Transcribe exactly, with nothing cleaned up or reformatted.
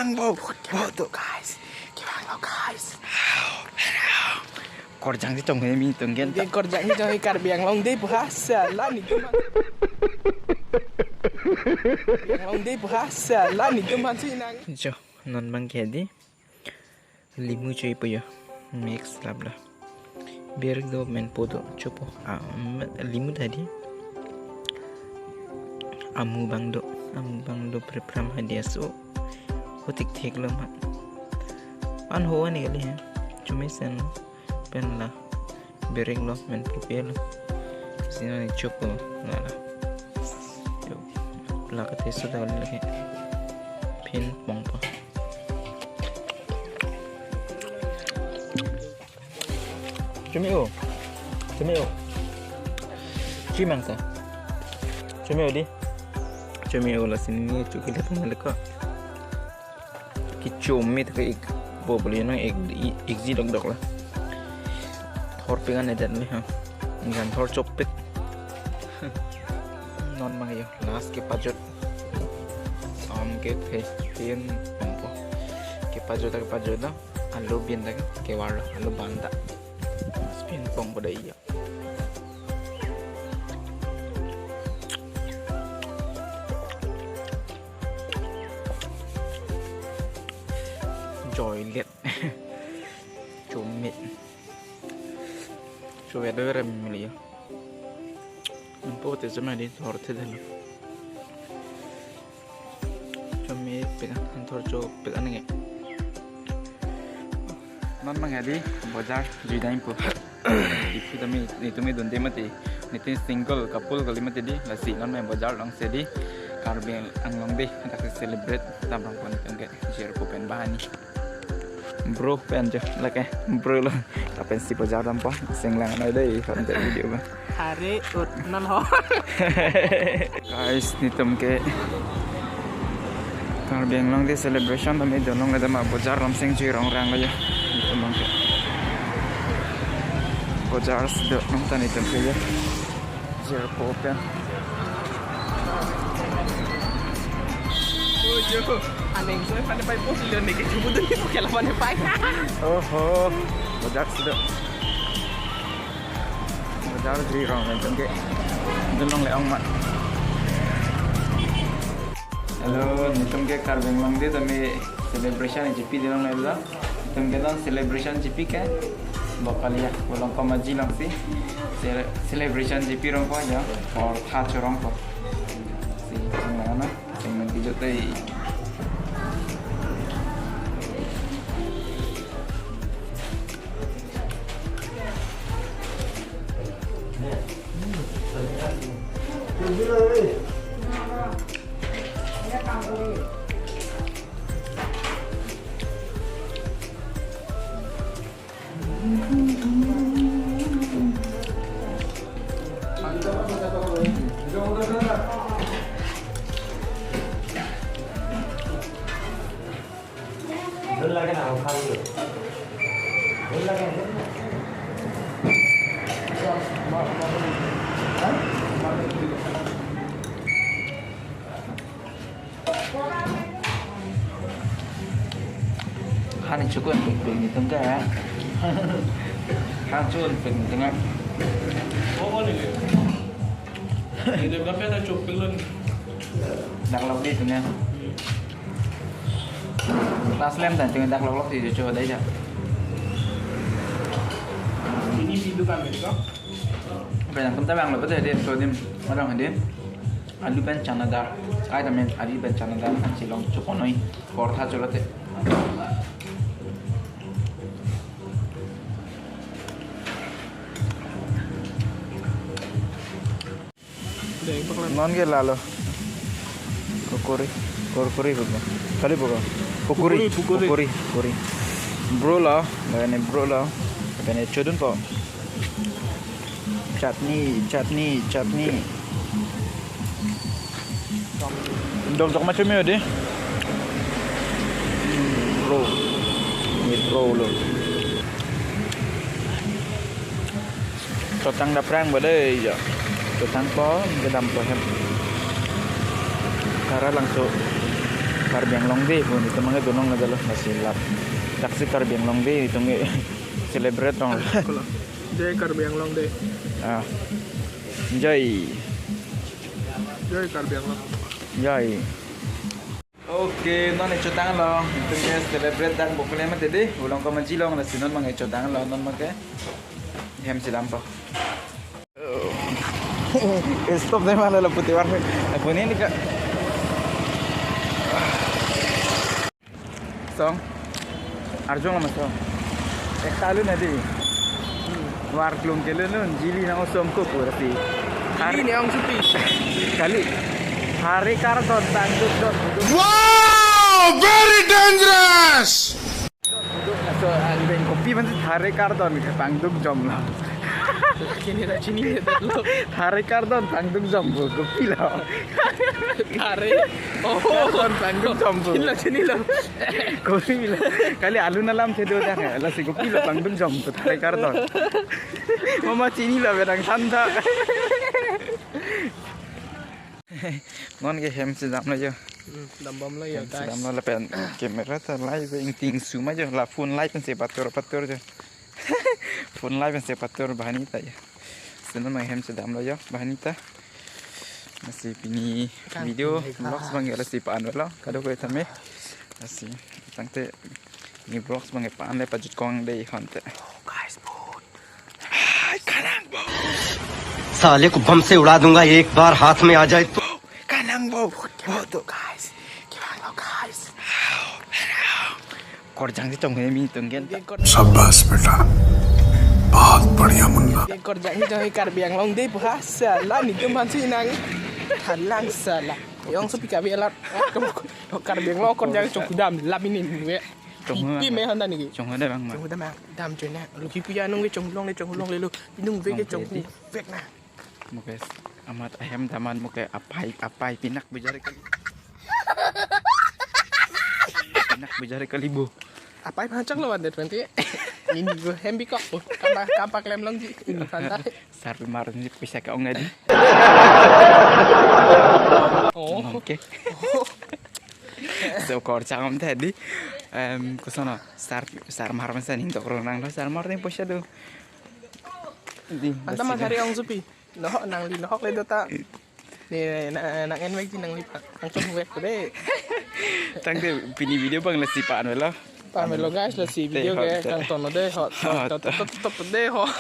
Ang bo, bo do, guys. Kevang lo, guys. Korjang si chong he mi tunggen ta. Korjang si chong he Karbi Anglong de pu ha, sala netum. Anglong de pu ha, sala netum man si nang. Jo, non abang ke di. Limu choi po yo. Mix lap la. Birik do, menpo do, chopo. Ah, mm, limu tadi. Amu abang do, amu abang do prepram hadi aso. Hotik thik lo ma. An ho ani kali ha. Chumi sen pen la. Birik lo, menpo pe lo. Sina ni chopo, ngala. Yo, la ka teso da lagi. Pin pong po. Chumi o. Chumi o. Chimang sa. Chumi o di. Chumi o la sini ni chuki le pang le ko. Kechumi ta ke ik bo beli nang ik, ik, ikji dokdok la. Thor pik an edet le ha. Ingkan thor chopik. Non abang yo, last kepajut. Som kethe, tin, pongpo. Kepajut ta kepajut ta. Alu bin ta kevar lo, alu ban ta. Spin pongpo dei ya. Joylet. Chumi. Chumi do rem mili yo. Menpo te chumi di thor the dalo. Chumi pik an, thor chopik an nge. Non abang hadi bojar jui dam po. Di pu tame, netum me dun de mati. Netum single couple kali mati di. Lasi non abang bojar along si di. Karbi Anglong de, dak celebrate dam rong pon tengke. Jirpo pen bahani. Bro pen jo, lake, bro lo. Lapen si bojar dampo, singlang na dei, konten video ba. Hari ut non ho. Guys, netum ke Karbi Anglong de celebration tame donong le dama bojar lam sing chui rong rang lo yo. Netum ke bojar si donong ta netum ke yo. Jirpo pen. Aning so fane pai post le ne ke chubu dun ke kela fane pai. Oho. Bojar si do. Bojar jui rong netum ke. Dun long le ong ma. Hello, netum ke Karbi Anglong de tame celebration J P dun long le la. Netum ke don celebration J P ke. Bokaliya, bolong pamaji lang si. Ce-, celebration J P rong ko ya. Or tha chorong ko. Si, mana? Sing nanti jut dei. Hani chukun pik pik netum ke. Han chun pik netum ke. Oh, oh, ni. Ini berapa ada chupik lun? Dak lok di netum ya. Class lem ta netum dak lok lok di cho dai ja. Ini pintu kan itu. Pen netum ta bang lo pete di so dim. Madang hadim. Alu pen chana dal. Ai tame alu pen chana dal kan si long chok onoi. Portha cholote. Non ke lalo. Kurkure, kurkure bukan. Kali bukan. Pukuri, pukuri. Pukuri, pukuri. Bro la, lain bro la. Lain chodun po. Chutney, chutney, chutney. Dokdok macam ni dei. Bro. Ni bro lo. Chotang dapprang ba dei ya. Chotang po, kedam po hem. Kara langso. Karbi Anglong Day pu nelitum abang ke dunong na jalo, lasi la. Taksi Karbi Anglong Day nelitum ke celebrate tong. Jai Karbi Anglong Day. Ah. Jai. Jai Karbi Anglong. Jai. Okay, non echo tanglo. Nelitum ke celebrate dak bokle mate dei. Ulong komaji long, lasi non abang echo tanglo, non abang ke hem si dampo. Stop dei, mana lapu tiwar. Lapu ini ka. Song. Arjong lama song. Ekta alun adi. War klung ke lun lun, jili nang osom ko pura si. Jili ne ong suti. Kali. Thare kardon tangduk dot. Wow, very dangerous. Dot dot, so, ah, beng kopi man si thare kardon tangduk jom lo. Chini lo, chini lo, dot lo. Thare kardon tangduk jom bo, kopi lo. Thare. Oh. Kardon tangduk jom bo. Chini lo, chini lo. Kopi lo. Kali alun alam chedo dah, lasi kopi lo tangduk jom bo, thare kardon. Mama chini lo, bedang santa. Non ke hem si damlo jo. Hmm, dambomlo jo, hem si guys. Damlo lapen camera ta live ingting suma jo, la phone live si patur patur jo. Phone live si patur banghini ta jo. Seno ma hem si damlo jo banghini ta. Lasi pini kang video vlogs abang ke lasi pa-an lo. Kadokave tame. Lasi tangte pini vlogs abang ke pa-an le, pajut kong dei hon te. Oh, guys, boat. Hai, kanang bo. साले को बम से उड़ा दूंगा एक बार हाथ में आ जाए तो। Kanang bo. Boat, guys. Kevang lo, guys. Korjang si chong he mi tunggen ta. शाबाश बेटा, बहुत बढ़िया Munna. Korjang si chong he Karbi Anglong Day pu ha, sala nelitum aphan si nangthanlang sala. Ong supi kabi alat. Karbi Anglong korjang chong kudam lam ini nungve. Chong ipi me handa niki. Chong handa bang ma. Chong handa bang. Dam chong na. Lo kipi anung ke chong longle, chong longle lo. Inung ve ke chong vek na. Muke amat ahem daman muke apai, apai pinak bejari kali. Pinak bejari kali bo. Apai pachak lo wan det nanti. Ini bo hem bikok bo. Kapa, kapa klem long ji. Ini santai. Sarpi mar ni pisa ka ong adi. Oh. Oke. So korjang tadi. Em, koson lo. Sar, sar mar masa ning tok ronang lo. Sar mar ni pisa do. Di, anta basi mas hari ong supi. Nohok nangli nohok le do ta. Ni na, nang en vek ji nangli pa. Nang chong vek ko dei. Tangte pini video abang lasi pa-an lo. Pa-an lo guys, lasi video ke kangton lo dei, hot, hot, hot, hot, hot, hot dei, hot.